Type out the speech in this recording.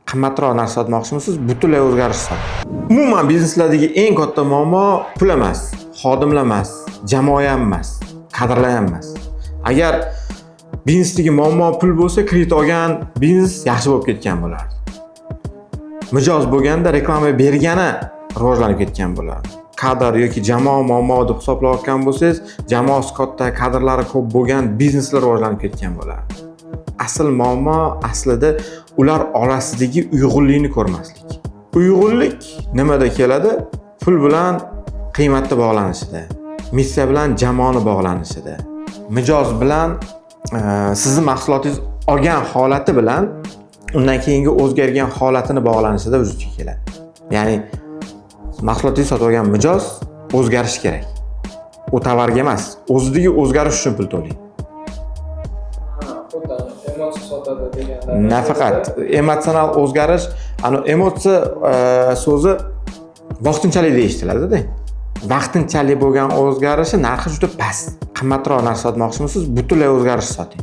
Qimmatroq narsa sotmoqchimisiz? Butunlay o'zgarish soting. Umuman, bizneslardagi eng katta muammo pul emas, xodimlar emas, jamoa ham emas, kadrlar ham emas. Agar biznesdagi muammo pul bo'lsa, kredit olgan biznes yaxshi bo'lib ketgan bo'lardi. Mijoz bo'lganda reklama bergani rivojlanib ketgan bo'lardi. Kadr yoki jamoa muammo deb hisoblayotgan bo'lsangiz, jamoasi katta, kadrlari ko'p bo'lgan bizneslar rivojlanib ketgan bo'lardi. Asl muammo aslida ular orasidagi uyg'unlikni ko'rmaslik. Uyg'unlik nimada keladi? Pul bilan qiymatni bog'lanishida, missiya bilan jamoani bog'lanishida, mijoz bilan sizni mahsulotingiz olgan holati bilan undan keyingi o'zgargan holatini bog'lanishida vujudga keladi. Ya'ni mahsulotingizni sotib olgan mijoz o'zgarishi kerak. U tovarga emas, o'zidagi o'zgarish uchun pul to'laydi. Ha, xuddi emotsiya sotadi deganlar. Nafaqat emotsional o'zgarish, ani emotsiya so'zi vaqtinchalik eshitiladi-da. Vaqtinchalik bo'lgan o'zgarishi narxi juda past. Qimmatroq narsa sotmoqchimisiz? Butunlay o'zgarish soting.